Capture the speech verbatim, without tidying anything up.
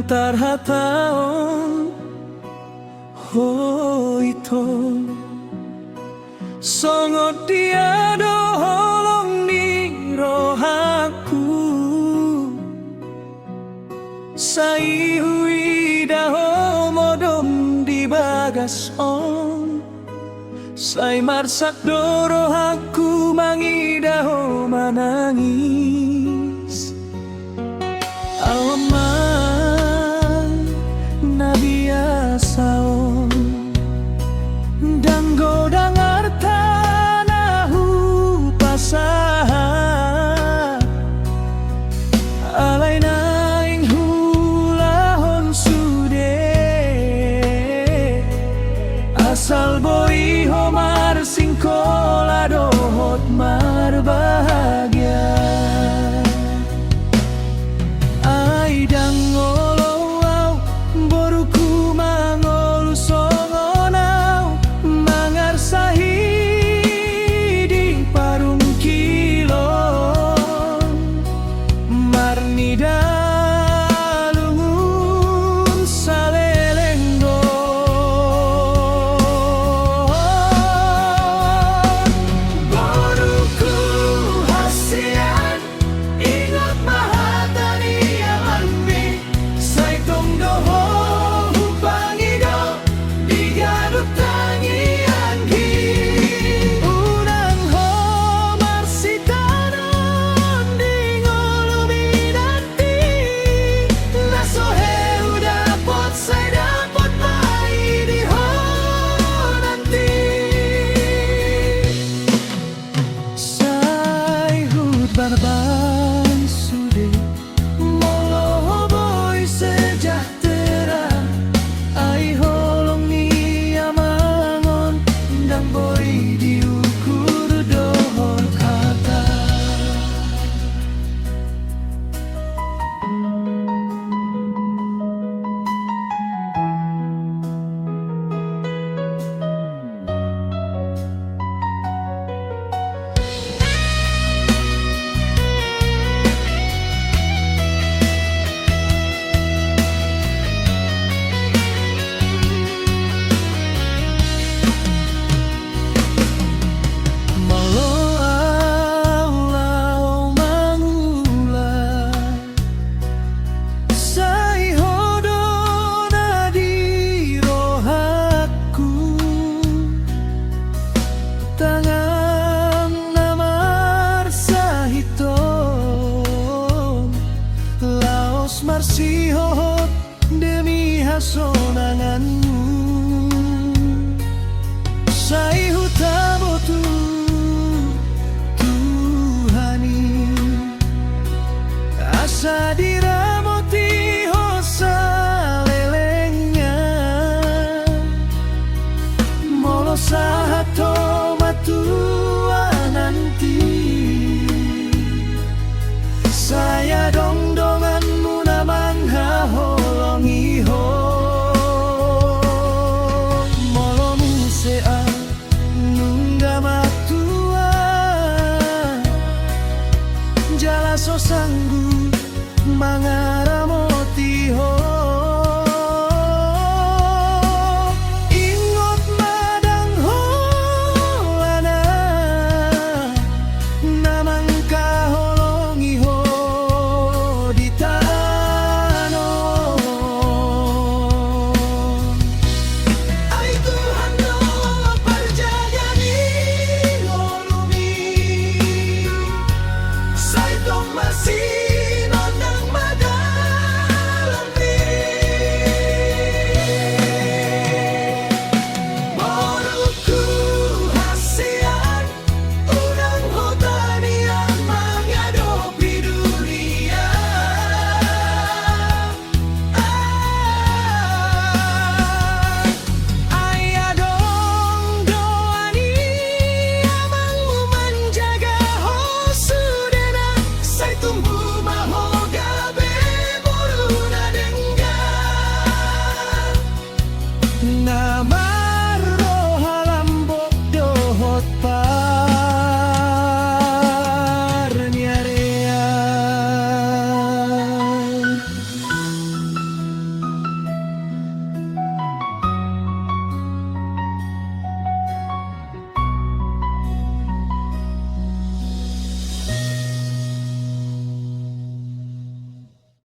Tarhatahon ho ito. Songon dia do holong ni rohangku, sai huida ho modom di bagas on. Sai marsak do rohangku mangida ho manangis. Ahu ma na biasa on, ndang godang arta na hupasahat. Alai naeng huulahon sude, asal boi ho marsingkola dohot marbahagia. Ai ndang olo ahu, boruku, mangolu songon ahu, mangarsahi di parungkilon, marnida lungun saleleng do. Boruku hasian, ingot ma hata ni amanmi, sai tong do ho hupangido di ganup tangiangki. Unang ho marsitanon di ngolumi nanti, na so hea hudapot sai dapot ma i di ho nanti. Sai hubarban sude molo ho boi sejahtera, ai holong ni amang on ndang boi diukur dohot hata. Molo ahu laho mangula, sai ho do na di rohangku, tangan na marsahiton, laos marsihohot demi hasonanganmu. Sai hutabo tu Tuhan i, asa di